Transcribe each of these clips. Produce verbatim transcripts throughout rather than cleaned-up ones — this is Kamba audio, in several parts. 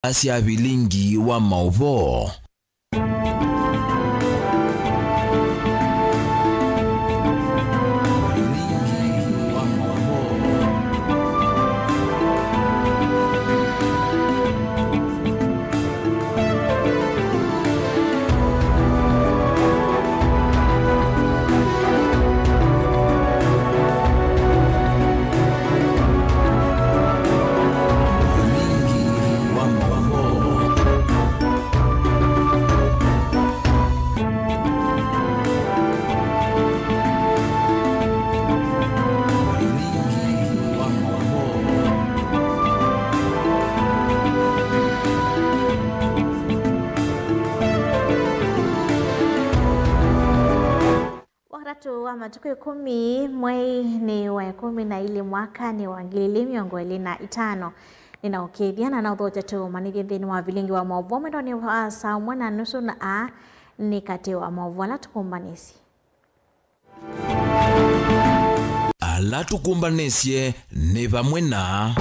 Asya vilingi wa maũvoo. Wakatatũ wa matukũ ĩkũmi, mwei nĩ wa ĩkũmi na ilĩ, mwakanĩ wa ngili ilĩ mĩongo ĩlĩ na itano. Nĩnaũkĩĩthya na naũthokya tũũmanĩthye nthĩnĩ wa vilingi wa maũvoo mwendonĩ wa saa ũmwe na nusu, na aa nĩ katĩ wa maũvoo ala tũkũmbanĩsye. Ala tũkũmbanĩsye nĩ vamwe na.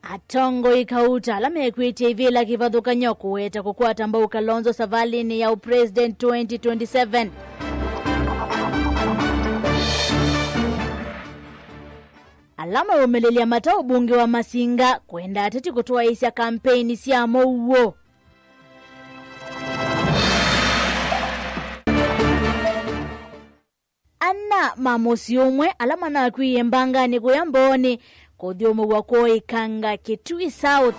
Atongoi kauta ala mekwĩtya ivĩla kĩvathũkany'o kũweta kũkwata mbau Kalonzo savalĩnĩ ya ũpresident twenty twenty-seven. Ala maũmĩlĩlya mata ũmbunge wa Masinga kwenda ateti kũtwaĩĩsya kampeini sya mũuo. Ana ma mũsyĩ ũmwe ala manakwie mbanganĩ kũya Mbooni kũthyũmũw'a kũikanga Kitui South.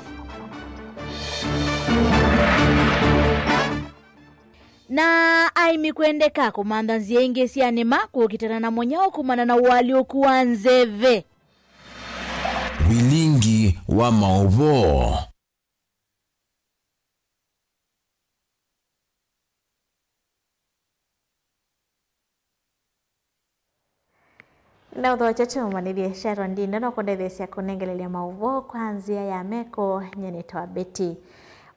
Na aĩmi kwendeka kũmantha nzĩa ingĩ sya nĩma kũkitana na mũnyao kumana na ũalyũku wa nzeve. Vilingi wa maũvoo. Na ũthokya tũũmanĩthye, Sharon Ndinda no kũndetheesya kũnengelelya maũvoo kwa nzĩa ya meko. Nyie nĩtawa Betty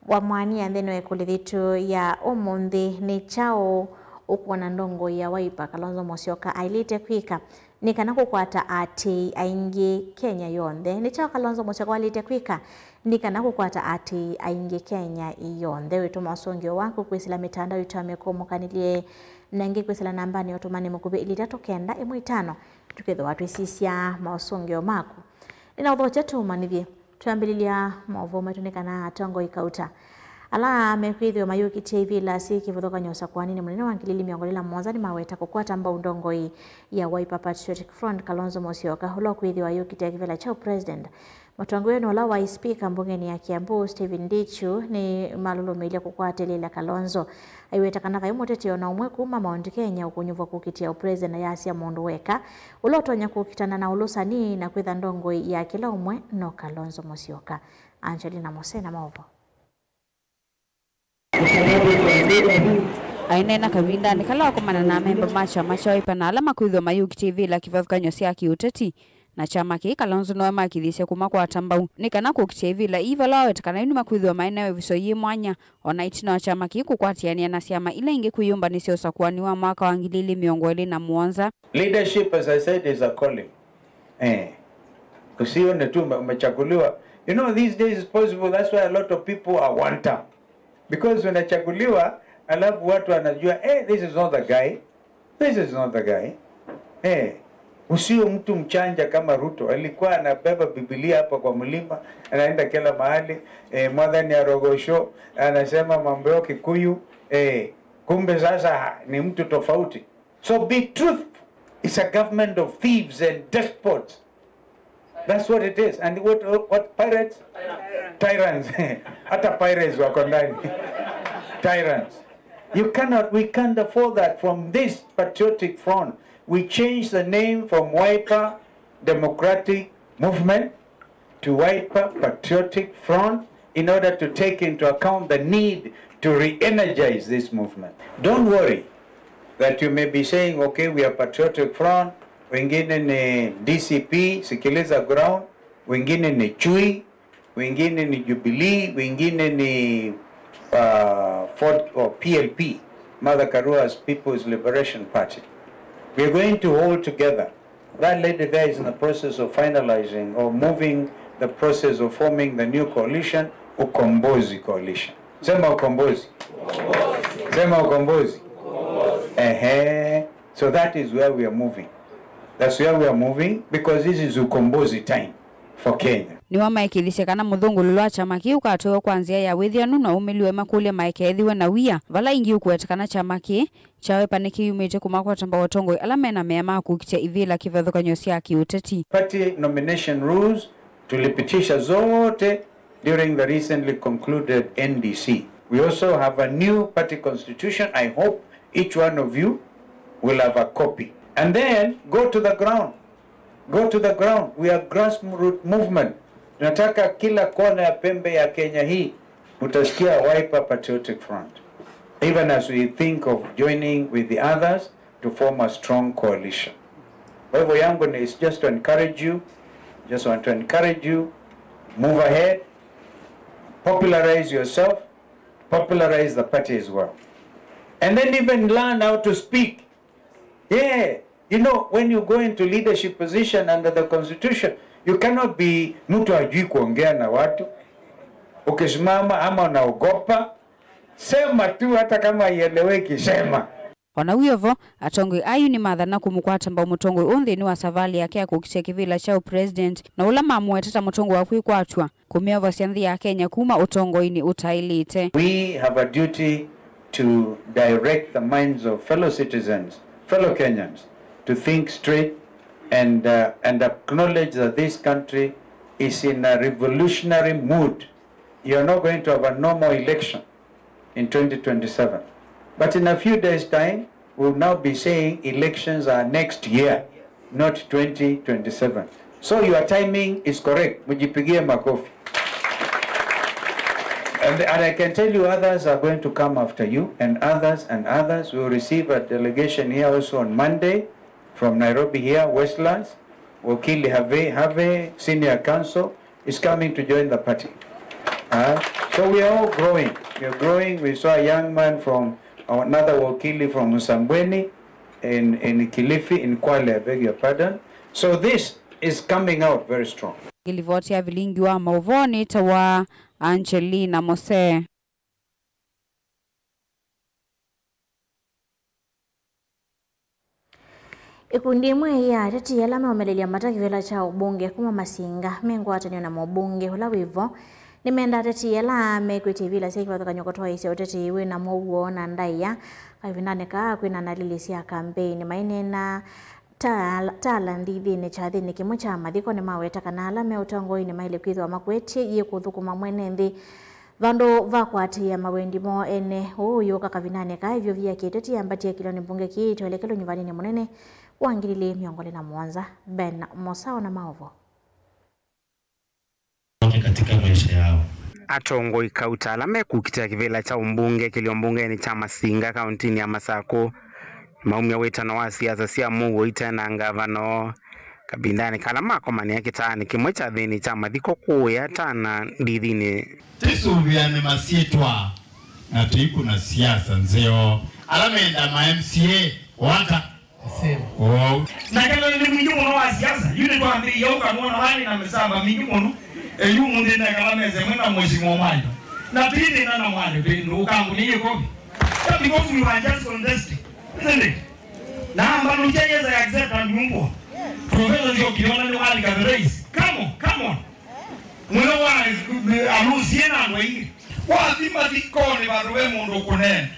Wamwania. Nthĩnĩ wa ĩkũlyo yitũ ya ũmũnthĩ, nĩ kyaũ ũkwona ndongoi ya Wiper Kalonzo Musyoka aĩlĩte kwĩka nĩ kana kũkwata aatĩĩi aingĩ Kenya yonthe? Nĩ kyaũ Kalonzo Musyoka waĩlĩte kwĩka nĩ kana kũkwata aatĩĩi aingĩ Kenya yonthe? Wĩtũma ũsũngĩo waku kwĩsĩla mĩtandao itũ ya mĩkũũmũkanĩlye, na ĩngĩ kwĩsĩla nambanĩ ya ũtũmani mũkuvĩ ilĩ itatũ kenda ĩmwe itano, tũkethĩwa twĩsisya maũsũngĩo maku. Nĩnaũthokya tũũmanĩthye. Twambĩlĩlya maũvoo maitũ nĩ kana atongoi kauta ala mekwĩthĩwa mayũkĩtya ivĩla syĩ kĩvathũkany'o ũsakũaninĩ mũnene wa ngili ilĩ mĩongo ĩlĩ na mũonza nĩmaweta kũkwata mbau ndongoi ya Wiper Patriotic Front, Kalonzo Musyoka, ũla ũkwĩthĩwa ayũkĩtya kĩvĩla kya ũpresident. Mũtongoew'e nĩ ũla waĩ spika mbungeni ya Kiambu, Stephen Ndichu, nĩmalũlũmĩilye kũkwatĩlĩĩla Kalonzo. Aiweta kana vai mũteti o na ũmwe kuma Mount Kenya ũkũnyuvwa kũkitĩa ũpresident, ayasya mũndũ weka ũla ũtonya kũkitana na ũlũsani na kwĩtha ndongoi ya kĩla ũmwe no Kalonzo Musyoka. Angelina Mose na maũvoo. Aineena kavindanĩ kala wakomana na amemba ma kyama kya Wiper na ala makwĩthĩwa mayũkitya ivĩla kĩvathũkany'o sya kĩũteti na kyama kĩĩ, Kalonzo nĩwamakithisye kũmakwata mbau nĩ kana kũkitĩa ivĩla ii vala waweta kana yu nĩmakwĩthĩwa maĩ na ĩvuso yĩ mwanya, o na ĩtina wa kyama kĩĩ kũkwatĩanĩa na syama ila ingĩ kwĩyũmbanĩsya ũsakũani wa mwaka wa ngili ilĩ mĩongo ĩlĩ na mũonza. Leadership, as I said, is a calling. Eh. Usione tu ume-, umechaguliwa. You know, these days it's possible, that's why a lot of people are one term. Because unachaguliwa, alafu watu wanajua, "Eh, this is not the guy. This is not the guy." Eh, usiwe mtu mchanja kama Ruto. Alikuwa anabeba Biblia hapa kwa mlima, anaenda kila mahali. Eh, Mwathani Arogosho, anasema mambo ya Kikuyu. Eh, kumbe sasa ni mtu tofauti. So be truthful. It's a government of thieves and despots. That's what it is. And what, what pirates? Tyrants. Hata pirates wako ndani. Tyrants. You cannot, we can't afford that from this patriotic front. We change the name from Wiper Democratic Movement to Wiper Patriotic Front in order to take into account the need to re-energize this movement. Don't worry that you may be saying, "Okay, we are Patriotic Front, wengine ni D C P, sikiliza ground, wengine ni Chui, wengine ni Jubilee, wengine ni, uh, Ford or P L P, Martha Karua's People's Liberation Party." We are going to hold together. That lady there is in the process of finalizing or moving the process of forming the new coalition, Ukombozi Coalition. Sema Ukombozi. Sema Ukombozi. Ehe. So that is where we are moving. That's where we are moving because this is Ukombozi time for Kenya. Nĩwamaĩkĩĩthisye kana mũthũngũlũlo wa kyama kĩu ũkatwaĩwa kwa nzĩa ya wĩthĩanu na ũmĩlu, emakũlya maeke ethĩwe na wia vala ĩngĩ ũkũweta kana kyama kĩĩ kyawepa nĩkĩyumĩtye kũmakwata mbau atongoi ala mena mea ma kũkitya ivĩla kĩvathũkany'o sya kĩũteti. Party nomination rules tulipitisha zote during the recently concluded N D C. We also have a new party constitution. I hope each one of you will have a copy. And then go to the ground. Go to the ground. We are grassroots movement. Tunataka kila kona ya pembe ya Kenya hii utasikia Wiper Patriotic Front. Even as we think of joining with the others to form a strong coalition. Kwa hivyo yangu ni, it's just to encourage you, just want to encourage you, move ahead, popularize yourself, popularize the party as well. And then even learn how to speak. Yeah, you know, when you go into leadership position under the constitution, you cannot be mtu hajui kuongea na watu. Ukisimama ama unaogopa, sema tu, hata kama haieleweki, sema. O na wĩ o vo, atongoi ayu nĩmathana kũmũkwata mbau mũtongoi ũũ nthĩnĩ wa savalĩ yake ya kũkitĩa kĩvĩla kya ũpresident, na ũla mamũweta ta mũtongoi wa kwĩkwatw'a, kũmĩovosya nthĩ ya Kenya kuma ũtongoinĩ ũtaĩlĩte. We have a duty to direct the minds of fellow citizens, fellow Kenyans, to think straight and, uh, and acknowledge that this country is in a revolutionary mood. You are not going to have a normal election in twenty twenty-seven. But in a few days' time, we'll now be saying elections are next year, not twenty twenty-seven. So your timing is correct. Mujipigie makofi. And, and I can tell you others are going to come after you, and others and others. We will receive a delegation here also on Monday from Nairobi here, Westlands. Wakili Have, Have, senior counsel, is coming to join the party. Uh, so we are all growing. We are growing. We saw a young man from, another wakili from Msambweni in, in Kilifi, in Kwale, I beg your pardon. So this is coming out very strong. Ngilivoti ya vilingi wa mauvoo nĩtawa Angelina Mose. Ikundi imwe ya ateti ala meũmĩlĩlya mbata kĩvĩla kya ũmbunge kuma Masinga me ngwatanĩo na mũmbunge ũla wĩ vo nĩmenda ateti ala mekwĩtya ivĩla sya kĩvathũkany'o kũtwaĩĩsya ũteti wĩ na mũuo na ndaĩa kavindanĩ kaa kwĩna ndalili sya kambeini maineena ta, ta ala ndithĩnĩ kyathĩnĩ kĩmwe kya mathiko. Nĩmaweta kana ala me ũtongoinĩ maĩle kwĩthĩwa makwetye iĩ kũthũkũma mwene nthĩ vandũ va kũatĩĩa mawendi moo ene. Ũu ũyũka kavindanĩ kaa ĩvyũvi ya kĩteti yambatie kĩlonĩ mbunge kĩĩ ĩtwelekelo nyuvaninĩ mũnene wa ngili ilĩ mĩongo ĩlĩ na mũonza. Ben Mosao na maũvoo. Katika maisha yao. Atongoi kauta ala mekũkitĩa kĩvĩla kya ũmbunge kĩlio mbungenĩ kya Masinga kauntinĩ ya Masakũ maumya wĩtano wa siasa sya mũuo ite na ngavana oo kavindanĩ kala makomanĩa kĩtaanĩ kĩmwe kyathĩnĩ kya mathiko kũũya Tana ndithinĩ. Tĩsũvĩane masyĩtwa na tũikũna siasa nzeo. Ala menda ma M C A wata. Wow. Na kĩla nĩ mwingĩ mũno wa siasa, yu nĩtwambĩĩie ũkanwona walĩ na mĩsamba mingĩ mũno. Eyu mũnthĩ nekala meze mwĩ na mheshimiwa Mwalĩ. Na twĩthĩna na Mwalĩ, ũkangũnĩie kovi. Just because we were just contesting, isn't it? Na mbalukya, yes, I accept and move on. Professor Nzioki, ona nĩ walika the race. Come on, come on. Mũyo wa alusie na andũ aingĩ. Wathi mathikonĩ vandũ ve mũndũ ũkũneena.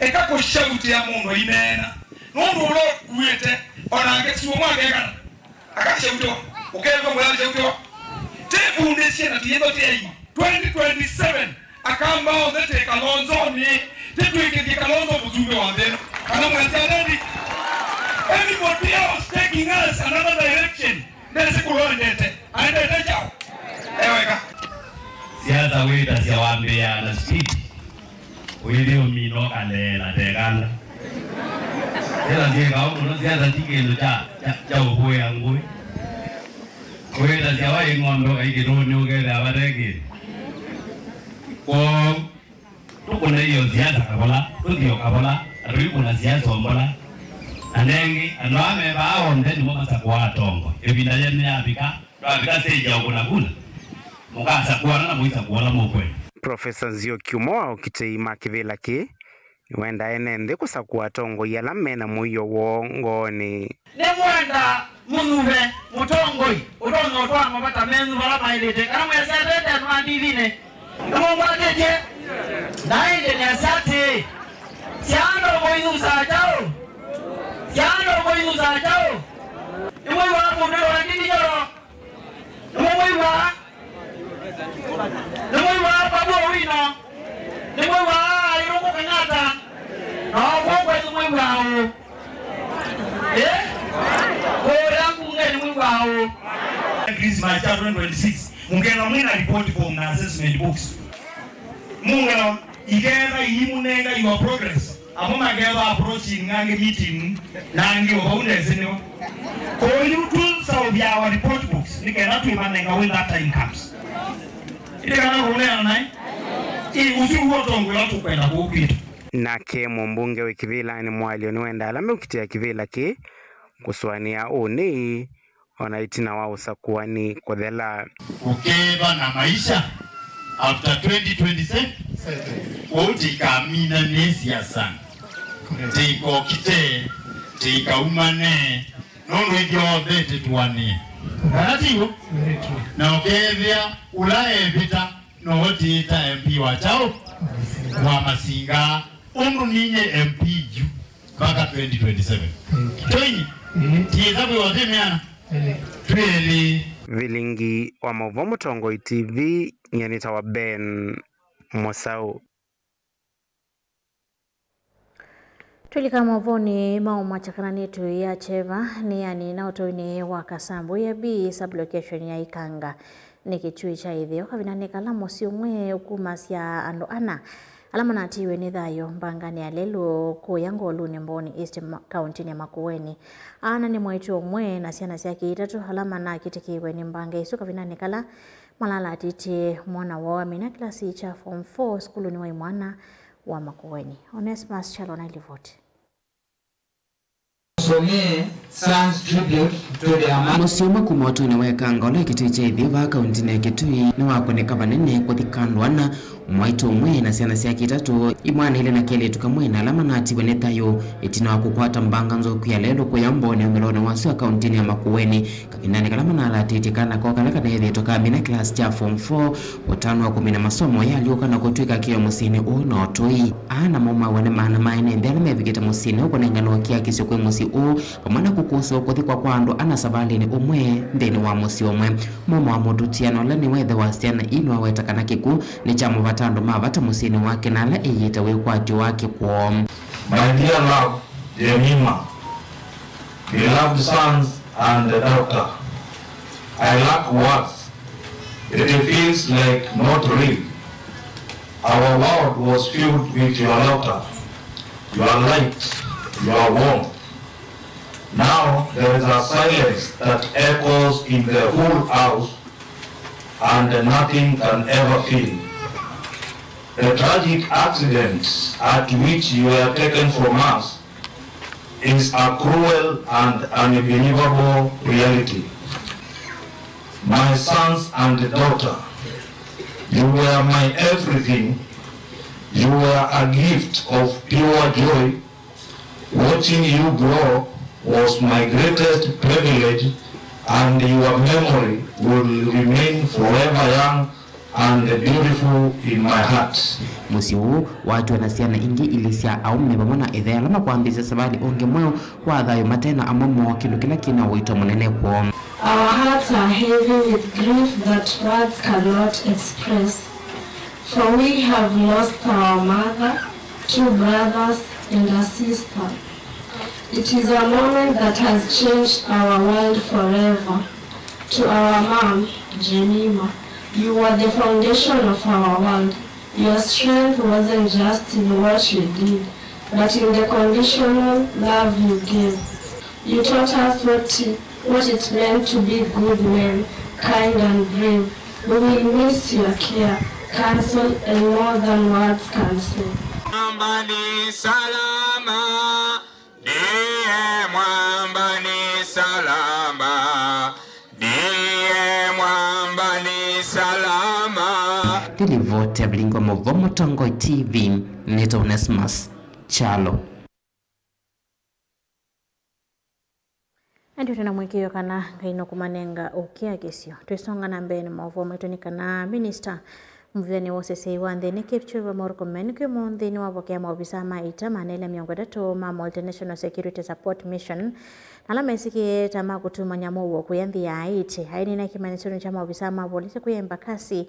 Eka kũshautĩa mũndũ aineena. Nũndũ ũla ũkuĩte, onake siwo mwakekana. Akashautĩwa. Ũkethwa mũyashautĩwa. Tĩvundĩsye na tiyĩtho tyaima. Twenty twenty-seven. Akamba onthe twĩ Kalonzonĩ, tĩtwĩkĩthye Kalonzo mũsumbĩ wa nthĩ ĩno. Kana mwasya ready? Anybody else taking us another direction? Ndesĩ kũlwa endete. Aendete kyaũ? Eweka. Siasa wĩtasya wambĩĩaa na speed. Ũithi ũmina ũkaleela tekanda. Siasa syĩkaũ mũno, siasa ti kĩndũ kya, kya, kya ũkũĩa ngũĩ. Wĩtasya waĩ ng'ombe ũkaikĩtũnĩ ũkethĩa vate kĩndũ. Kwoou, tũkũne io siasa kavola, tũthi o kavola, na tũikũna siasa o mbola. Na nengĩ, andũ aa me vaa onthe nĩmo masakũaa atongoi. Ĩvinda yĩu nĩyavika, Twavika stage ya kũkũna kula, mũkasakũana na mũisakũa ala mũkwenda. Profesa Nzioki, ũmwe wa okitĩi ma kĩvĩla kĩĩ, nĩwendaa ene nthĩ kũsakũa atongoi ala mena mũio woo ngoonĩ. Nĩmwenda mũnyuve mũtongoi ũtonya ũtwaa mavata menyu vala maĩlĩte, kana mwĩasya atete andũ ma ndivinĩ? Nĩmũngwatĩtye? Na ĩndĩ nĩasya atĩĩ, syaando mũinyusaa kyaũ? Syaando mũinyusaa kyaũ? Nĩmwĩw'aa mũndũ wa ndini yolo? Nĩmũmwĩw'aa? Nĩmwĩw'aa Babu Owino? Nĩmwĩw'aa Irungu Kenyatta? Na ũkw'o kwenyu mwĩw'aa ũũ? Ĩ? Kũũya mbunge nĩmwĩw'aa ũũ? Christmas ya twenty twenty-six, mũkethwa mwĩna report form na assessment books. Mũngela iketha iimũnenga your progress. Amwe maketha approaching angĩ meeting na angĩ o vau ndesinĩwa. Kũu tũsaũvya our report books nĩ kenda twĩmanenga when that time comes. Ĩndĩ kana kũneana naĩ? Ĩ, ũsu w'o ũtongoi ũla tũkwenda kũu kwitũ. Nake mũmbunge wĩ kĩvĩlanĩ Mwalio nĩwenda ala meũkitĩa kĩvĩla kĩĩ kũsũanĩa ũnĩ o na ĩtina wa ũsakũani kũthela. Kũkeethwa na maisha after twenty twenty-seven. Kwoou tĩikamina nĩ siasa, tĩikokite, tĩikaumane, nũndũ ithyonthe tĩtũanĩe. Kana tiw'o? Na ũkeethĩa ũla evĩta nowe tĩĩta M P wa kyaũ? Wa Masinga. Ũndũ ninyie M P yu mpaka twenty twenty-seven. Thank you. Tũinyi? Ĩĩ. Tiĩsa kwĩwa tĩ mĩana? Ĩĩ. Twĩlĩ. Vilingi wa maũvoo Mũtongoi T V, nyie nĩtawa Ben Mũsaũ. Twĩlika maũvoonĩ ma ũmakya kana nĩtũ ya kyeva nĩyanina ũtũinĩ wa Kasambũ ya B sub-location ya Ikanga. Nĩ kĩtuĩ kya ĩtheo kavindanĩ kala mũsyĩ ũmwe ũkumasya andũ ana ala manatiiwe nĩ thayũ mbanganĩ ya lelũ kũya Ngolunĩ, Mboni East, ma-, kauntinĩ ya Makueni. Ana nĩ mwaitũ ũmwe na syana syake itatũ ala manakitĩkĩiwe nĩ mbanga ĩsu kavindanĩ kala malalatĩtye mwana woo amina kĩlasi kya form four sukulunĩ wa imwana wa Makueni. Onesmus Chalo na livoti. Mũsyĩ ũmwe kuma ũtũinĩ wa Ikanga ũla kĩtuĩ kya ĩtheo vaa kauntinĩ ya Kitui nĩwakũnĩka vanene kũthika andũ ana, mwaitũ ũmwe na syana syake itatũ, imwana ilĩ na kelĩtu kamwe, na ala manatiwe nĩ thayũ ĩtina wa kũkwata mbanga nzoku ya lelũ kũya Mboni ũmĩlonĩ wa sua kauntinĩ ya Makueni. Kavindanĩ kala manalatĩtye kana koo kala kaneethĩĩtwe kamina kĩlasi kya form four, ũtanu wa kũmina masomo yalyũka na kũtw'ĩka kĩoo mũsyĩnĩ ũũ na ũtũi. Aa namo maũa nĩ maana ma ene nthĩ ala mevikĩte mũsyĩnĩ ũũ kũnengane ũkiakisyo kwĩ mũsyĩ ũũ, vamwe na kũkũsĩwa kũthikwa kwa andũ ana savalĩnĩ ũmwe nthĩnĩ wa mũsyĩ ũmwe. Mũmwe wa mũtũtiano ũla nĩwethe wa syana ii nĩwaweta kana kĩkw'ũ nĩ kya mũvata andũ ma vata mũsyĩnĩ wake na ala ĩyĩte wĩkwatyo wake kwoo. My dear love, Jemima, beloved sons and the daughter, I lack words. It feels like not real. Our world was filled with your laughter, your light, your warmth. Now there is a silence that echoes in the whole house, and nothing can ever fill. The tragic accident at which you were taken from us is a cruel and unbelievable reality. My sons and daughter, you were my everything. You were a gift of pure joy. Watching you grow was my greatest privilege, and your memory will remain forever young and beautiful in my heart. Mũsyĩ ũũ watiwe na syana ingĩ ilĩ sya aũme vamwe na ĩthe ala makwambĩĩsya savalĩ ũngĩ mweũ wa thayũ mate na amwe moo, kĩndũ kĩla kĩ na ũito mũnene kwoo. Our hearts are heavy with grief that words cannot express. For we have lost our mother, two brothers, and a sister. It is a moment that has changed our world forever. To our mom, Jemima, you were the foundation of our world. Your strength wasn't just in what you did, but in the conditional love you gave. You taught us what it, what it meant to be good men, kind and brave. We will miss your care, counsel, and more than words can say. Mwamba ni salama, ndiye mwamba ni salama, ndiye Tevlingo Mũvo Mũtongoi T V, nĩta Onesmus Kyalo. Andũ twĩna mũĩkĩĩo kana Ngai nũkũmanenga ũkiakĩsyo. Twĩsonga na mbee na maũvoo maitũ nĩ kana Minista mũvĩanĩ wa ũseseĩ wa nthĩnĩ Kipchumba Murkomen kwĩ mũnthĩ nĩwavokea maovisa ma ita maana elĩ na mĩongo ĩtatũ ma Multinational Security Support Mission, na ala mesĩkĩe ta ma kũtumany'a mũuo kũya nthĩ ya Haiti. Ainena kĩmanyĩsyonĩ kya maovisa ma volisi kũya Embakasi,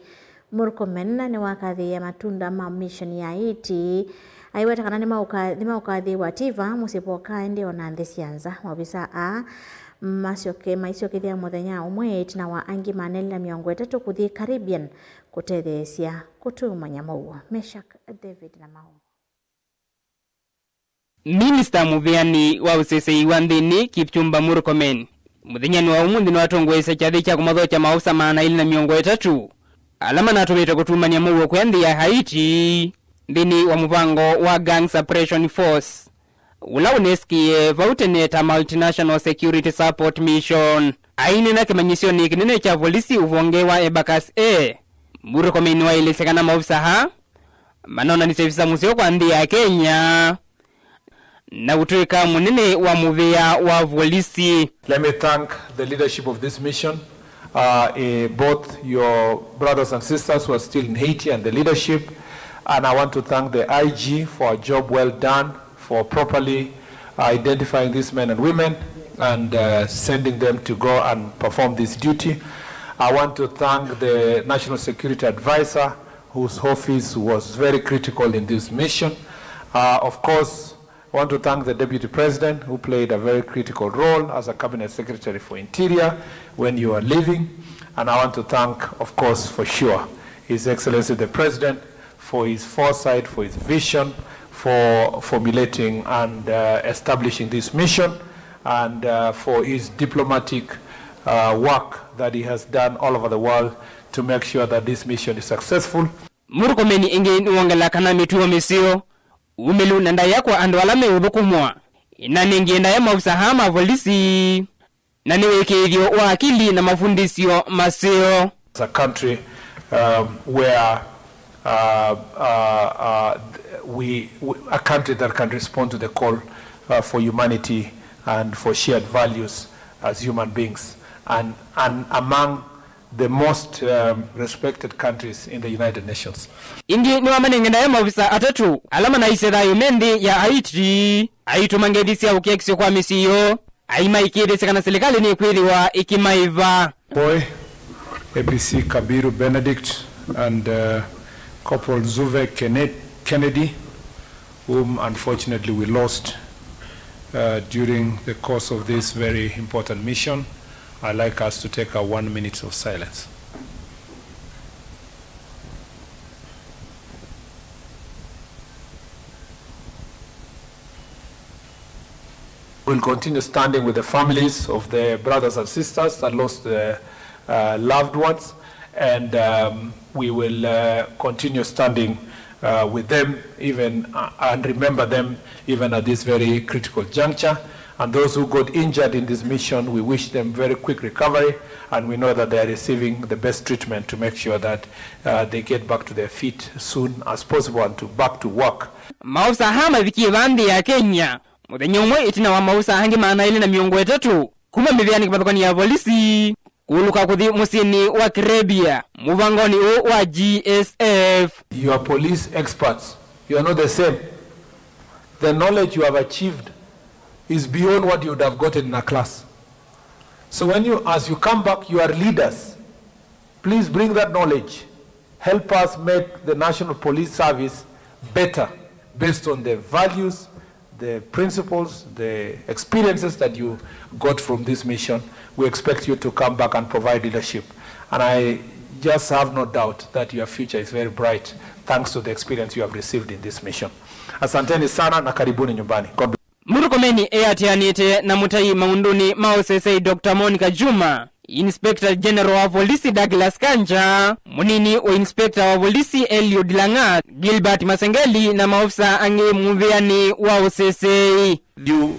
Murkomen nĩwakathĩĩe matunda ma mission ya Haiti. Aiweta kana nĩmaũka-, nĩmaũkathĩĩwa ti vaa mũsyĩ voka ĩndĩ o na nthĩ sya nza. Maovisa aa masyoke-, maisyokethya mũthenya ũmwe ĩtina wa angĩ maana elĩ na mĩongo ĩtatũ kũthi Caribbean kũtetheesya kũtumany'a mũuo. Meshak David na Mau. Minista mũvĩanĩ wa ũseseĩ wa nthĩnĩ, Kipchumba Murkomen, mũthenyanĩ wa ũmũnthĩ nĩwatongoesya kyathĩ kya kũmathokya maosa maana elĩ na mĩongo ĩtatũ ala manatũmĩte kũtumany'a mũuo kũya nthĩ ya Haiti nthĩnĩ wa mũvango wa Gang Suppression Force, ũla ũnesĩkĩe vau tene ta Multinational Security Support Mission. Aineena kĩmanyĩsyonĩ kĩnene kya volisi ũvonge wa Embakasi, Murkomen nĩwaelesya kana maovisa aa manonanisye visa mũseo kwa nthĩ ya Kenya na ũtw'ĩka mũnene wa mũvĩa wa volisi. Let me thank the leadership of this mission, uh, eh, both your brothers and sisters who are still in Haiti and the leadership, and I want to thank the I G for a job well done, for properly identifying these men and women and, uh, sending them to go and perform this duty. I want to thank the National Security Advisor, whose office was very critical in this mission. Uh, of course, I want to thank the Deputy President, who played a very critical role as a Cabinet Secretary for Interior when you were leaving. And I want to thank, of course, for sure, His Excellency the President, for his foresight, for his vision, for formulating and, uh, establishing this mission, and, uh, for his diplomatic, uh, work that he has done all over the world to make sure that this mission is successful. Murkomen ĩngĩ nĩwongela kana mĩtuo mĩseo, umĩlu na ndaĩa kwa andũ ala meũthũkũmwa, ĩnanengie ndaĩa maovisa aa ma volisi na nĩ wĩkĩĩthyo wa akili na mafundisyo maseo. As a country, um, where, uh, uh, uh, we, we, a country that can respond to the call, uh, for humanity and for shared values as human beings, and, and among the most, um, respected countries in the United Nations. Ĩngĩ nĩwamanenge ndaĩa maovisa atatũ ala manaisye thayũ me nthĩ ya Haiti, aitũma ngethi sya ũkiakisyo kwa mĩsyĩ yoo, aimaĩkĩĩthĩsya kana silikalĩ nĩkwĩthĩwa ĩkĩmaĩva. Boy, A P C Kabiru Benedict, and, uh, Corporal Zuve Kenne-, Kennedy, whom unfortunately we lost, uh, during the course of this very important mission. I'd like us to take a one minute of silence. We'll continue standing with the families of the brothers and sisters that lost their, uh, loved ones, and, um, we will, uh, continue standing, uh, with them even, uh, and remember them even at this very critical juncture. And those who got injured in this mission, we wish them very quick recovery, and we know that they are receiving the best treatment to make sure that, uh, they get back to their feet soon as possible and to back to work. Maofisa aa mavikie vaa nthĩ ya Kenya mũthenya ũmwe ĩtina wa maofisa angĩ maana elĩ na mĩongo ĩtatũ kuma mĩvĩanĩ kĩvathũkany'o ya volisi kũlũka kũthi mũsyĩnĩ wa Kirebia mũvangonĩ ũũ wa G S F. You are police experts. You are not the same. The knowledge you have achieved is beyond what you would have gotten in a class. So when you, as you come back, you are leaders. Please bring that knowledge. Help us make the National Police Service better based on the values, the principles, the experiences that you got from this mission. We expect you to come back and provide leadership. And I just have no doubt that your future is very bright thanks to the experience you have received in this mission. Asanteni sana na karibuni nyumbani. God bless. Murkomen eatĩanĩte na mũtai maũndũnĩ ma ũseseĩ Doctor Monica Juma, Inspector General wa volisi Douglas Kanja, mũnini wa Inspector wa volisi Eliud Lang'at, Gilbert Masengeli na maofisa angĩ mũvĩanĩ wa ũseseĩ. You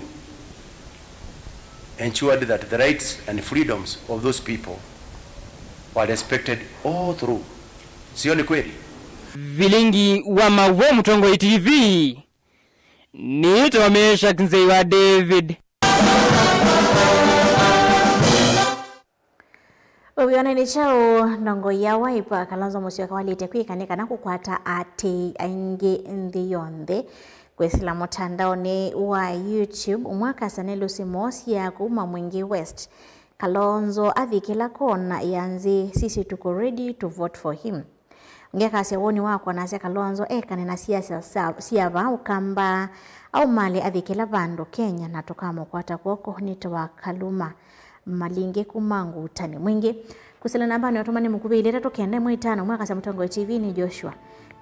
ensured that the rights and freedoms of those people were respected all through. Sio ni kweli? Vilingi wa maũvoo Mũtongoi T V, nĩtawa Meshack Nzei wa David. Ũvĩonenĩ kyaũ, ndongoi ya Wiper Kalonzo Musyoka walĩte kwĩka nĩ kana kũkwata aatĩĩi aingĩ nthĩ yonthe? Kwĩsĩla mũtandaonĩ wa YouTube, ũmwe akasya nĩ lũsĩ mosi ya kuma Mwingi West, Kalonzo athi kĩla kona ya nthĩ, sisi tuko ready to vote for him. Ũngĩ akasya woni wakwa nasya Kalonzo ekane na siasa sa-, sya vaa Ũkamba, aumalĩ athi kĩla vandũ Kenya na tũkamũkwata kw'oko, nĩtawa Kaluma Malingi kuma Ngutani. Mwingĩ, kwĩsĩla nambanĩ ya ũtũmani mũkuvĩ ilĩ itatũ kenda ĩmwe itano, ũmwe akasya Mũtongoi T V nĩ Joshua,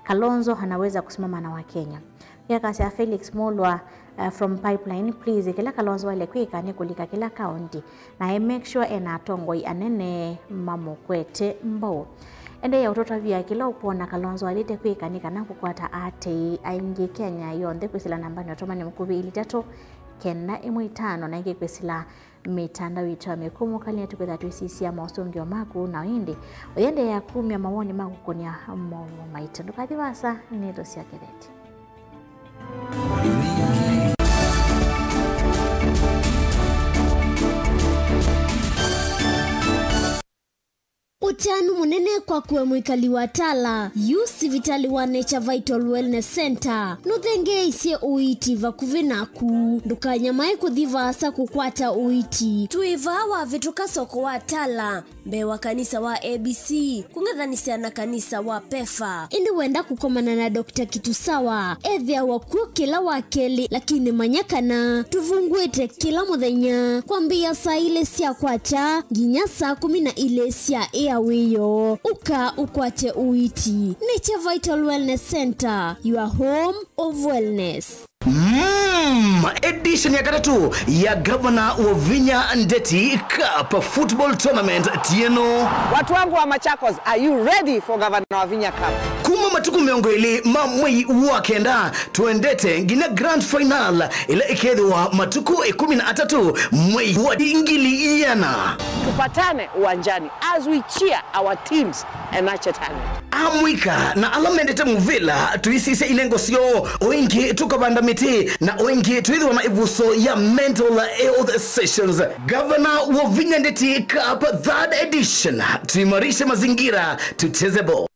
Kalonzo anaweza kusimama na Wakenya. Ũngĩ akasya Felix Mulwa, uh, from Pipeline, please, kĩla Kalonzo aĩle kwĩka nĩ kũlika kĩla kaunti na e make sure ena atongoi anene mamũkwete mbau. Endeea ũtũtavya kĩla ũkwona Kalonzo aĩlĩte kwĩka nĩ kana kũkwata aatĩĩi aingĩ Kenya yonthe, kwĩsĩla nambanĩ ya ũtũmani mũkuvĩ ilĩ itatũ kenda ĩmwe itano, na ĩngĩ kwĩsĩla mĩtandao itũ ya mĩkũmũkalĩle, tũkwĩtha twĩsisya mosũngĩo maku, na ĩndĩ ũyendeea kumya mawoni maku kũkũnĩa maũvoo maitũ. Ndũkathi vaasa, nĩ ndeto sya kĩveti. Ũtanu mũnene kwaku we mwĩkali wa Tala. Yu sivitalĩ wa Nature Vital Wellness Center nũthengeeisye ũiiti vakuvĩ naku. Ndũkanyamae kũthi vaasa kũkwata ũiiti. Twĩ vaa wavĩtũka soko wa Tala, mbee wa kanisa wa A B C, kũng'ethanĩsya na kanisa wa Pefa. Ĩndĩ wenda kũkomana na Doctor Kitusawa, ethĩawa kw'o kĩla wa kelĩ, lakini manya kana tũvungũĩte kĩla mũthenya kwambĩĩa saa ilĩ sya kwakya nginya saa kũmi na ilĩ sya ĩa wĩoo. Ũka ũkwate ũiiti. Nature Vital Wellness Center, your home of wellness. Mm, edition ya katatũ ya Gavana Wavinya Ndeti Cup Football Tournament ti ĩno. Watu wangu wa Machakos, are you ready for Gavana Wavinya Cup? Kuma matukũ mĩongo ĩlĩ ma mwei wa kenda, tũendete nginya grand final ĩla ĩkethĩwa matukũ ĩkũmi na atatũ mwei wa ngili iana. Tupatane uwanjani as we cheer our teams and nurture talent. Amũika na ala mendete mũvĩla, tũisisya ilengo syoo, o ĩngĩ tũkavanda mĩtĩ, na o ĩngĩ twĩthĩwa na ĩvuso ya mental health sessions. Gavana Wavinya Ndeti Cup third edition, tuimarishe mazingira, tucheze ball.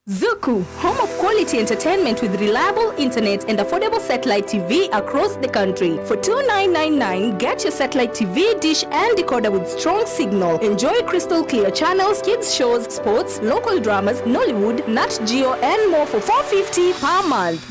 Zuku, home of quality entertainment with reliable internet and affordable satellite T V across the country. For two nine nine nine, get your satellite T V dish and decoder with strong signal. Enjoy crystal clear channels, kids shows, sports, local dramas, Nollywood, Nat Geo, and more for four fifty per month.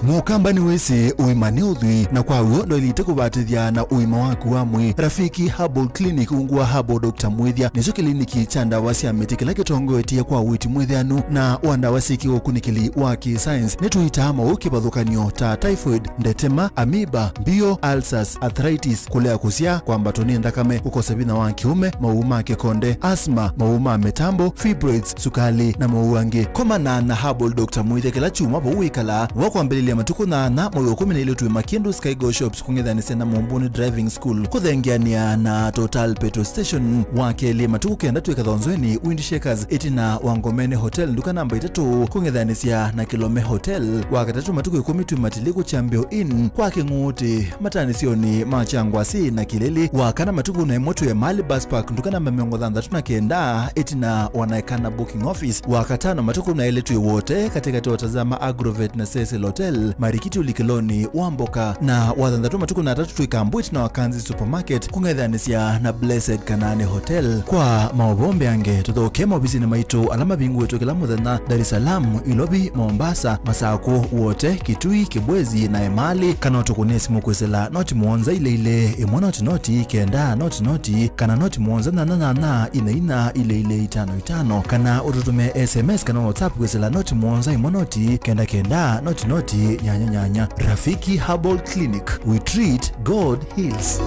Mũkamba nĩwĩsĩ ũima nĩ ũthwii, na kwa w'o ndwaĩlĩte kũvatĩthya na ũima waku wa mwĩĩ. Rafiki Herbal Clinic ungu wa Herbal Doctor Mwĩthya nĩkyo kĩliniki kya ndawa sya mĩtĩ kĩla kĩtongoetye kwa ũiiti mwĩthĩanu na wa ndawa syĩ kĩũkunĩkĩli wa kĩ-science. Nĩtũitaa maũũ kĩvathũkany'o ta typhoid, ndetema, amoeba, mbio, ulcers, arthritis, kũlea kũsyaa, kwambatwa nĩ nthakame, kũkosa vinya wa kĩũme, maũũ ma kĩkonde, asthma, maũũ ma mĩtambo, fibroids, sukali, na maũũ angĩ. Komana na Herbal Doctor Mwĩthya kĩla kyumwa vau wĩkalaa. Wa kwambĩlĩlya matukũ nyanya, mwei wa kũmi na ilĩ twĩ Makindu Skygo Shops kũng'ethanĩsya na Mumbuni Driving School, kũthengeanĩa na Total Petrol Station. Wa kelĩ matukũ kenda twĩ Kathonzweni Wind Shakers, ĩtina wa Ngomeni Hotel, nduka namba itatũ, kũng'ethanĩsya na Kilome Hotel. Wa katatũ matukũ ĩkũmi twĩ Matiliku Kyambĩo Inn kwa Kĩng'ũũtĩ, matanĩsyonĩ ma Kyangwasĩ na Kĩlĩlĩ. Wa kana matukũ na ĩmwe twĩ Emali Bus Park, nduka namba mĩongo thanthatũ na kenda, ĩtina wa Naekana Booking Office. Wa katano matukũ na elĩ twĩ Wote, katĩkatĩ wa Tazama Agrovet na Cecil Hotel, Marikiti ũlikĩlonĩ wa mboka. Na wa thanthatũ matukũ na atatũ twĩ Kambu ĩtina wa Kanzi Supermarket, kũng'ethanĩsya na Blessed Kanani Hotel. Kwa maũvoo mbeange, tũthokee maovisinĩ maitũ ala mavingũĩtwe kĩla mũthenya, Dar es Salaam, Ilovi, Mombasa, Masakũ, Wote, Kitui, Kibwezi, na Emali, kana ũtũkũnĩe simũ kwĩsĩla noti mũonza ilĩ ilĩ, ĩmwe noti noti, kenda noti noti, kana noti mũonza nyanya nyanya, ina ina, ilĩ ilĩ, itano itano, kana ũtũtũmĩe S M S kana WhatsApp kwĩsĩla noti mũonza, ĩmwe noti, kenda kenda, noti noti, nyanya nyanya. Rafiki Herbal Clinic, we treat, God heals.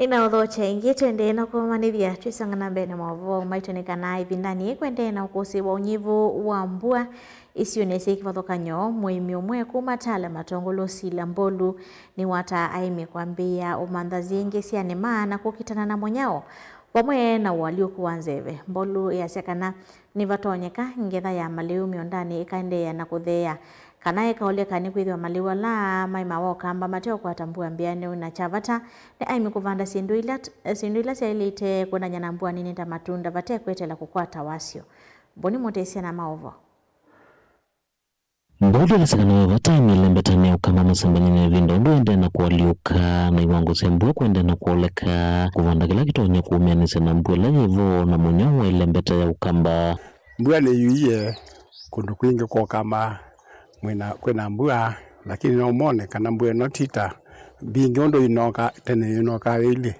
Nĩnaũthokya ĩngĩ, tũendee na kũmanĩthya twĩsonga na mbee na maũvoo maitũ nĩ kana ĩvindanĩ yĩĩ kũendee na ũkũsĩ wa ũnyivu wa mbua isionĩ syĩ kĩvathũkany'o. Mũĩmi ũmwe kuma Tala Matongolo Sila Mbolu nĩwataa aĩmi kwambĩĩa ũmantha syĩngĩ sya nĩma na kũkitana na mũnyao vamwe na ũalyũku wa nzeve. Mbolu easya kana nĩvatonyeka ngetha ya malĩu mĩũndanĩ ĩkaendeea na kũtheea, kana ĩkaũlĩka nĩkwĩthĩwa malĩu ala maĩmawa ũkamba mateũkwata mbua mbĩanĩu, na kya vata nĩ aĩmi kũvanda syĩndũ ila, syĩndũ ila syaĩlĩte kwendany'a na mbua nini ta matunda vate kwetela kũkwata wasyo. Mboni Mũtĩsya na maũvoo. Mbolu easya kana ve vata aĩmi ĩlembetanĩ ya ũkamba masembany'e na ĩvinda ũndũ ĩendee na kũalyũka na iwango sya mbua kũendee na kwoleka, kũvanda kĩla kĩtonya kũũmĩanĩsya na mbua ĩla yĩ vo na mũnyao wa ĩlembeta ya ũkamba. Mbua nĩyuie kũndũ kwingĩ kwa ũkamba mwĩna, kwĩna mbua, lakini no mone kana mbua ĩno ti ta mbingĩ ũndũ inoka tene inokaa ĩilye.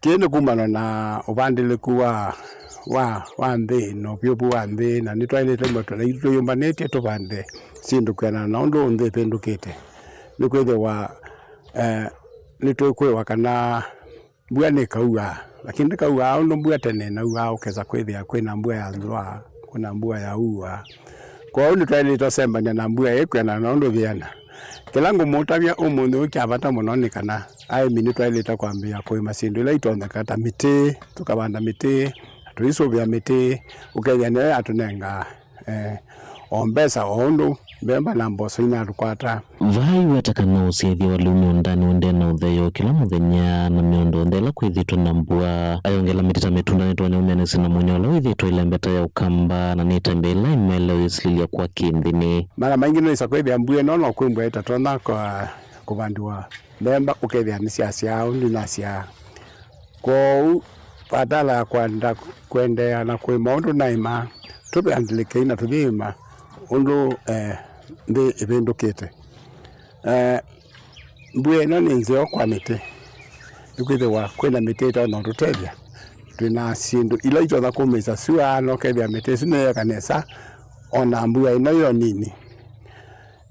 Kĩĩ nĩ kumana na ũvandĩlĩku wa, wa, wa nthĩ na ũvyũvu wa nthĩ, na nĩtwaĩlĩte mbetũ naitũ tũyũmbanĩtye tũvande syĩndũ kwĩanana na ũndũ nthĩ ĩvĩndũkĩte. Nĩkwĩthĩwa, eh, nĩtũkwĩwa kana mbua nĩkauaa, lakini ndĩkauaa ũndũ mbua tene nauaa, ũkesa kwĩthĩa kwĩna mbua ya nzũa, kwĩna mbua ya uaa. Kwoou nĩtwaĩlĩte ũsembany'a na mbua ĩĩ kwĩanana na ũndũ ĩvĩana. Kĩla ngũmũtavya ũmũnthĩ ũũ kya vata mũno nĩ kana aĩmi nĩtwaĩlĩte kwambĩĩa kũĩma syĩndũ ila itonyeka ta mĩtĩ, tũkavanda mĩtĩ, na tũisũvĩa mĩtĩ, ũkethĩa nĩyo yatũnengaa, eh, o mbesa o ũndũ mbemba na mboso inatũkwata. Vaa aiweta kana ũsyĩthya wa lĩu mĩũndanĩ ũendee na ũtheo kĩla mũthenya na mĩũnda yonthe ĩla kwĩthĩĩtwe na mbua. Ayongela mĩtĩ ta mĩtunda nĩtonya ũmĩanĩsya na mũnyao ũla wĩthĩĩtwe ĩlembeta ya ũkamba, na nĩtambya ĩla ĩmaĩle ũyĩsilĩlya kwa kĩnthĩnĩ. Mara maingĩ nĩwĩsa kwĩthĩa mbua ĩno no kwĩ mbua ĩtatonya kwa kũvandiwa mbemba, ũkethĩa nĩsyasyaa ũndũ nasyaa. Kwoou, badala ya kwenda kũendeea na kũĩma ũndũ naĩmaa, tũvĩandĩlĩkei na tũyĩĩma ũndũ, eh, nthĩ ĩvĩndũkĩte. Eh, mbua ĩno nĩ nzeo kwa mĩtĩ, nĩkwĩthĩwa kwĩna mĩtĩ ĩtonya ũtũtethya. Twĩna syĩndũ ila itonya kũmĩĩsya syũa, na ũkethĩa mĩtĩ ĩsu nĩyeeka nesa, o na mbua ĩno yo nini.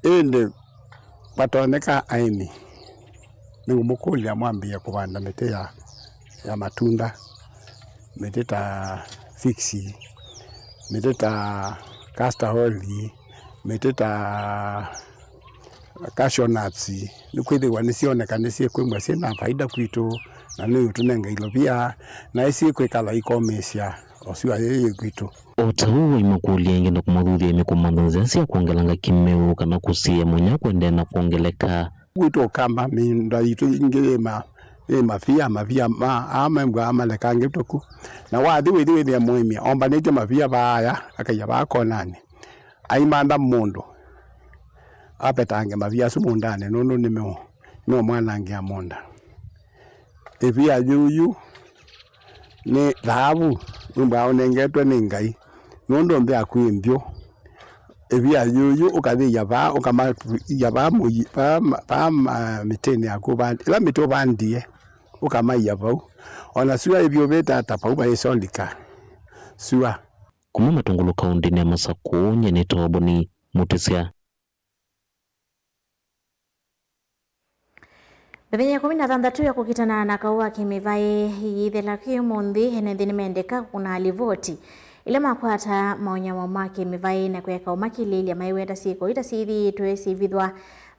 Ĩndĩ vatonyeka aĩmi, nĩngũmũkũlya mwambĩĩe kũvanda mĩtĩ ya, ya matunda, mĩtĩ ta fig, mĩtĩ ta castor oil, mĩtĩ ta cashew nuts, nĩkwĩthĩwa nĩsyoneka nĩsyĩkwĩw'a syĩ na faida kwitũ, na nĩũtũnenga ilovia, na ĩsyĩkwĩkala ikomĩĩsya o syũa yĩĩ yĩ kwitũ. O ta ũu, aimakũlya ĩngĩ na kũmathuthya aĩmi kũmantha nzĩa sya kwongelanga kĩmeu kana kũsiĩĩa mũnyao kũendee na kwongeleka. Kwitũ Ũkamba, mĩũnda yitũ ĩngĩ yĩ ma-, yĩ mavia, mavia ma, aa membwaa malekangĩtwe ku. Na wathi wĩthi wĩthĩa mũĩmi ombanĩtye mavia vaaya, akaia vaa konanĩ. Aimantha mũndũ, apetange mavia asu mũũndanĩ, nũndũ nĩmeũ-, nĩmeũmwanangĩa mũũnda. Ĩvia yũyu nĩ thaavu, wĩmbaa ũnengetwe nĩ Ngai, nũndũ nthĩ yaku ĩ mbyũ. Ĩvia yũyu ũkathĩĩa vaa, ũkamaiya vaa mũi-, vaa ma-, vaa ma-, mĩtĩnĩ yaku ũvandi-, ĩla mĩtĩ ũvandie, ũkamaiya vau. O na sua ĩvyũvĩte ata, vau vaĩsa ũlika sua. Kuma Matungulu kaũntĩnĩ ya Masakũ, nyie nĩtawa Boni Mũtĩsya. Mĩthenya ĩkũmi na thanthatũ ya kũkitana na kaũ wa kĩmĩvaĩ yĩthela kwĩ ũmũnthĩ, ene nthĩ nĩmendeka kũkũna livoti ila makwata maũnyamo ma kĩmĩvaĩ na kweka ũmakilĩĩlya maiweta syĩko ita syĩthĩĩtwe syĩvithwa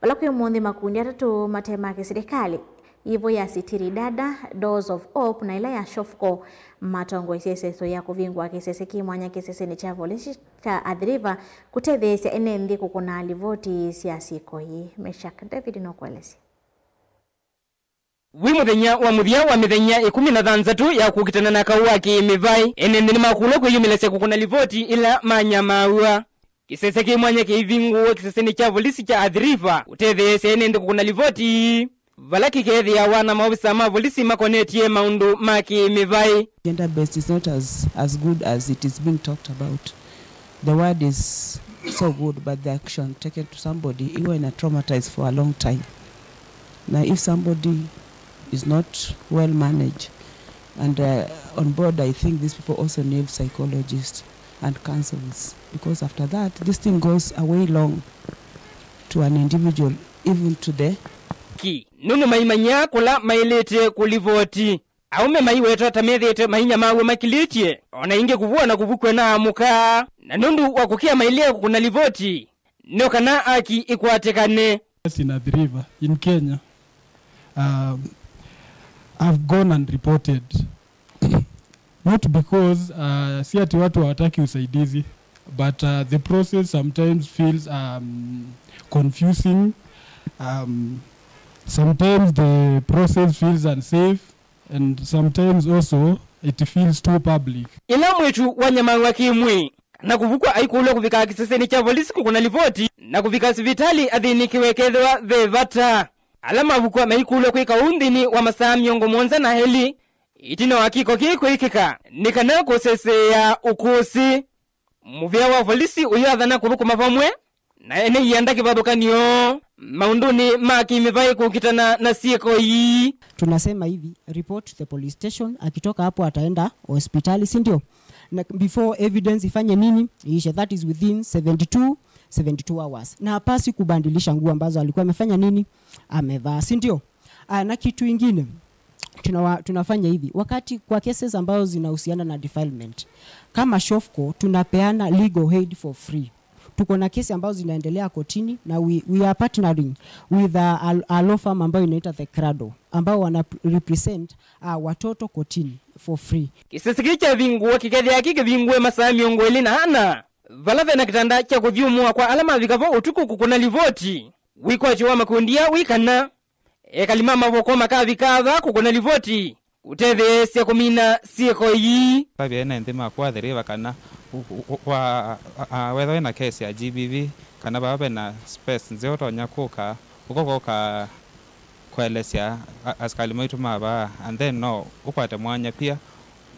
vala kwĩ ũmũnthĩ makundi atatũ mate ma kĩsilikalĩ, yĩvo ya Sitiri Dada, Doors of Hope, na ĩla ya Shofco, matongoesye ĩseso ya kũvingũa kĩsese kĩ mwanya kĩsesenĩ kya volisi kya Athi River kũtetheesya ene nthĩ kũkũna livoti sya syĩko ii. Meshak David nũkũelesya. Wĩ mũthenya wa mũthya wa mĩthenya ĩkũmi na thanthatũ ya kũkitana na kaũ wa kĩmĩvaĩ, ene nthĩ nĩmakũlw'a kwĩyumĩlasya kũkũna livoti ila manyamaaw'a. Kĩsese kĩ mwanya kĩivingũwa kĩsesenĩ kya volisi kya Athi River kũtetheesya ene nthĩ kũkũna livoti vala kĩkethĩawa na maovisa ma volisi makonetye maũndũ ma kĩmĩvaĩ. Gender based is not as, as good as it is being talked about. The word is so good, but the action taken to somebody, you are in a traumatized for a long time. Now, if somebody is not well managed, and, uh, on board, I think these people also need psychologists and counselors, because after that, this thing goes a way long to an individual, even to the Ki, nũndũ maimanya kũla maĩlĩte kũlivoti. Aũme maiwetwa ta methĩĩtwe mainyamaw'a makilĩtye, o na ĩngĩ kũvũwa na kũvukw'a na amũka, na nũndũ wa kũkĩa maĩlĩe kũkũna livoti, no kana aki ĩkwatĩkane. Yes, in Athi River, in Kenya, um, I've gone and reported. Not because, uh, si ati watu hawataki usaidizi, but, uh, the process sometimes feels, um, confusing. Um, sometimes the process feels unsafe, and sometimes also it feels too public. Ĩla mwĩĩtu wanyamaw'a kĩ-mwĩĩ kana kũvukw'a aikũlw'a kũvika kĩsesenĩ kya volisi kũkũna livoti na kũvika sivitalĩ athĩnĩkĩwe kethĩwa ve vata. Ala mavukw'a maikũlw'a kwĩka ũu nthĩnĩ wa masaa mĩongo mũonza na elĩ ĩtina wa kĩko kĩĩ kwĩkĩka nĩ kana kũseseea ũkũsĩ. Mũvĩa wa volisi ũyaathana kũthũkũma vamwe na ene ianda kĩvathũkany'o maũndũnĩ ma kĩmĩvaĩ kũkitana na syĩko ii. Tunasema hivi, report to the police station, akitoka hapo ataenda hospitali, si ndio? Na before evidence ifanye nini? Iishe, that is within seventy-two, seventy-two hours. Na hapasi kubadilisha nguo ambazo alikuwa amefanya nini? Amevaa, si ndio? Ah, na kitu ingine, tunawa-, tunafanya hivi. Wakati kwa cases ambazo zinahusiana na defilement, kama Shofco, tunapeana legal aid for free. Tuko na kesi ambazo zinaendelea kotini na we, we are partnering with a, a, a law firm ambayo inaitwa The Cradle, ambao wana represent, uh, watoto kotini for free. Kĩsesi kĩĩ kyavingũwa kĩkethĩa kĩkĩvingũe masaa mĩongo ĩlĩ na ana, vala vena kĩtanda kya kũthyũmũa kwa ala mavika vo ũtukũ kũkũna livoti. Wĩkwatyo wa makundi aa wĩ kana ekali ma mavoko makavika va kũkũna livoti kũtetheesya kũmina syĩko ii. Vavia ene nthĩ maku athĩrĩva kana u-, u-, u-, wa, a, a, wethwa wĩna case ya G B V kana vava vena space nzeo ũtonya kũka, ũkoka ũka kũelesya a-, asikali maitũ ma vaa, and then no ũkwate mwanya pia.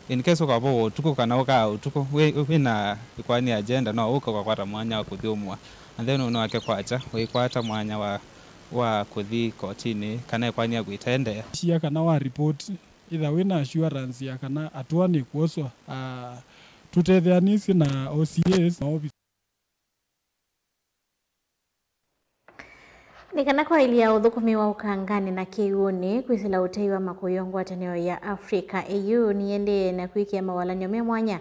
In case ũkavũwa ũtukũ kana ũkaa ũtukũ, wĩ, wĩna ĩkoani agenda, no ũke ũkakwata mwanya wa kũthyũmũa, and then ũnĩwake kwakya, wĩkwata mwanya wa, wa kũthi kotinĩ kana ĩkoani yaku ĩtaendeea. Sia kana wa report, either wĩna assurance ya kana hatua nĩkwoswa, ah, tũtetheanĩsye na O C As, maovisa. Nĩ kana kwaĩlya ũthũkũmi wa ũkanganĩ na kĩw'ũnĩ kwĩsĩla ũtei wa makũyũ, ngwatanĩo ya Africa, A U, nĩyĩendee na kwĩkĩa mawalany'o me mwanya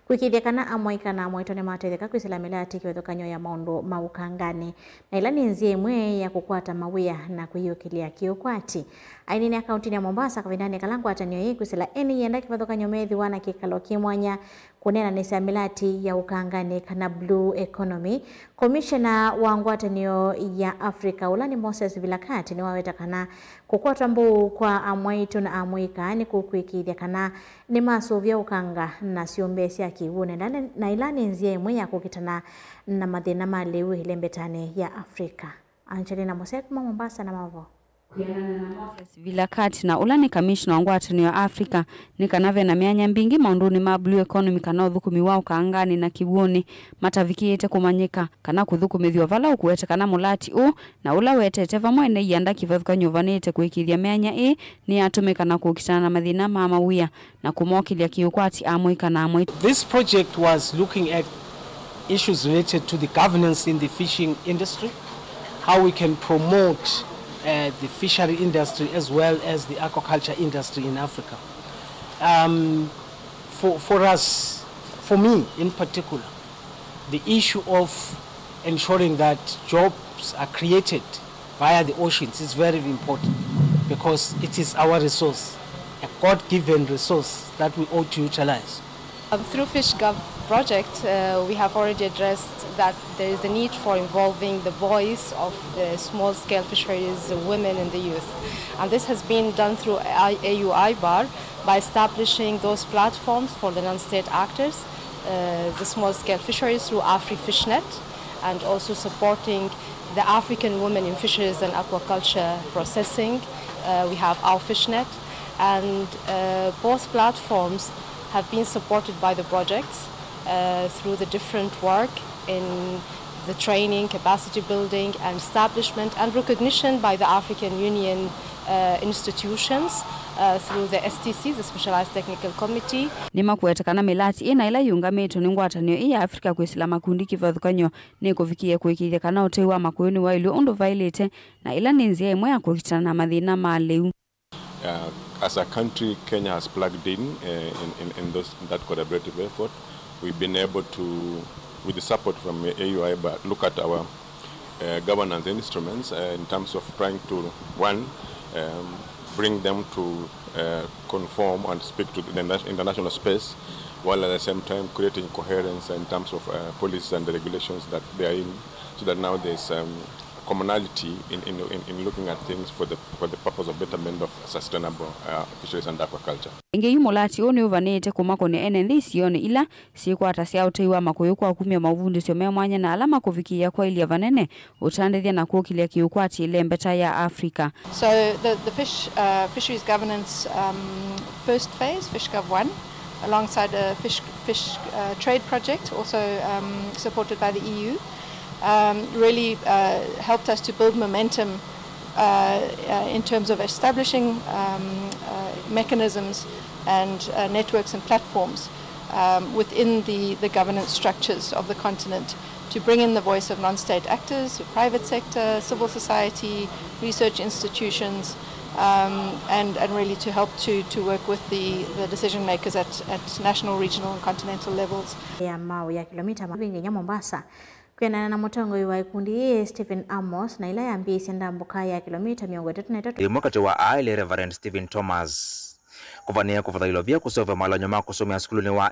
kũĩkĩĩthya kana amũika na amũitũ nĩmatetheka kwĩsĩla mĩlatĩ kĩvathũkany'o ya maũndũ ma ũkanganĩ, na ĩla nĩ nzĩa ĩmwe ya kũkwata mawĩa na kwĩyũkĩlya kĩũkwati. Ainini akaũntinĩ ya Mombasa kavindanĩ kala ngwatanĩo ĩĩ kwĩsĩla ene ienda kĩvathũkany'o meethĩwa na kĩkalo kĩ mwanya kũneenanĩsya mĩlatĩ ya ũkanganĩ kana blue economy. Komishena wa ngwatanĩo ya Africa, ũla nĩ Moses Vilakat, nĩwaweta kana kũkwatwa mbũũ kwa amwaitũ na amũika nĩkũkwĩkĩĩthya kana nĩmasũvĩa ũkanga na syũmbe sya kĩw'ũnĩ, na, na ĩla nĩ nzĩa ĩmwe ya kũkitana na mathĩna ma lĩu ĩlembetanĩ ya Africa. Angelina Mosek kuma Mombasa na mavoo. Vilakat, na ũla nĩ kamishna wa ngwatanĩo ya Africa, nĩ kana ve na myanya mbingĩ maũndũnĩ ma blue economy kana ũthũkũmi wa ũkanganĩ na kĩw'ũnĩ matavikĩĩte kũmanyĩka kana kũthũkũmĩthw'a vala ũkũwetekana mũlati ũũ na ũla wetete vamwe ene ianda kĩvathũkany'o vanĩte kũĩkĩĩthya myanya ĩĩ nĩyatũmĩka na kũkitana na mathĩna ma mawĩa na kũmokĩlya kĩũkwati amũika na amwaitũ. This project was looking at issues related to the governance in the fishing industry, how we can promote, uh, the fishery industry as well as the aquaculture industry in Africa. Um, for, for us, for me in particular, the issue of ensuring that jobs are created via the oceans is very important because it is our resource, a God-given resource that we ought to utilize. Um, through FishGov project, uh, we have already addressed that there is a need for involving the voice of the small-scale fisheries, the women and the youth. And this has been done through I-, A U I bar by establishing those platforms for the non-state actors, uh, the small-scale fisheries through AfriFishNet, and also supporting the African women in fisheries and aquaculture processing. Uh, we have our FishNet, and, uh, both platforms have been supported by the projects, uh, through the different work in the training, capacity building, and establishment and recognition by the African Union, uh, institutions uh, through the S T Cs, the Specialized Technical Committee. Nĩmakwete kana mĩlati ĩ na ĩla yĩũngamĩtwe nĩ ngwatanĩo ĩ ya Africa kwĩsĩla makundi kĩvathũkany'o nĩkũvikĩĩa kũĩkĩĩthya kana ũtei wa makũyũ nĩwaĩlw'e ũndũ vaĩlĩte, na ĩla nĩ nzĩa ĩmwe ya kũkitana na mathĩna ma lĩu. Uh, as a country, Kenya has plugged in uh, in, in, in, those, in that collaborative effort. We've been able to, with the support from A U I, but look at our uh, governance instruments uh, in terms of trying to, one, um, bring them to uh, conform and speak to the international space, while at the same time creating coherence in terms of uh, policies and the regulations that they are in, so that now there's um, commonality in, in, in, in looking at things for the, for the purpose of betterment of sustainable uh, fisheries and aquaculture. Ĩngĩ yu mũlati ũũ nĩũvanĩĩte kũmakonĩa ene nthĩ isionĩ ila syĩkwatasya ũtei wa makũyũ kwa kumya maũvundĩsyo me mwanya na ala makũvikĩĩa kwaĩlya vanene, ũtandĩthya na kũkĩlya kĩũkwati ĩlembeta ya Africa. So the, the fish, uh, fisheries governance um, first phase, FishGov one, alongside a fish, fish uh, trade project also um, supported by the E U, um, really uh, helped us to build momentum uh, uh, in terms of establishing um, uh, mechanisms and uh, networks and platforms um, within the, the governance structures of the continent to bring in the voice of non-state actors, the private sector, civil society, research institutions, um, and, and really to help to, to work with the, the decision makers at, at national, regional and continental levels. Ya maũ ya kĩlomita mavingi nginya Mombasa. Kwĩanana na mũtongoi wa ĩkundi yĩĩ, Stephen Amos, na ĩla yambĩĩsye ndambũka ya kĩlomita mĩongo ĩtatũ na ĩtatũ. Ĩmwe katĩ wa aa ĩlĩ Reverend Stephen Thomas. Kũvanĩe kũvatha ilovia kũseũvya malany'o ma kũsomea sukulunĩ wa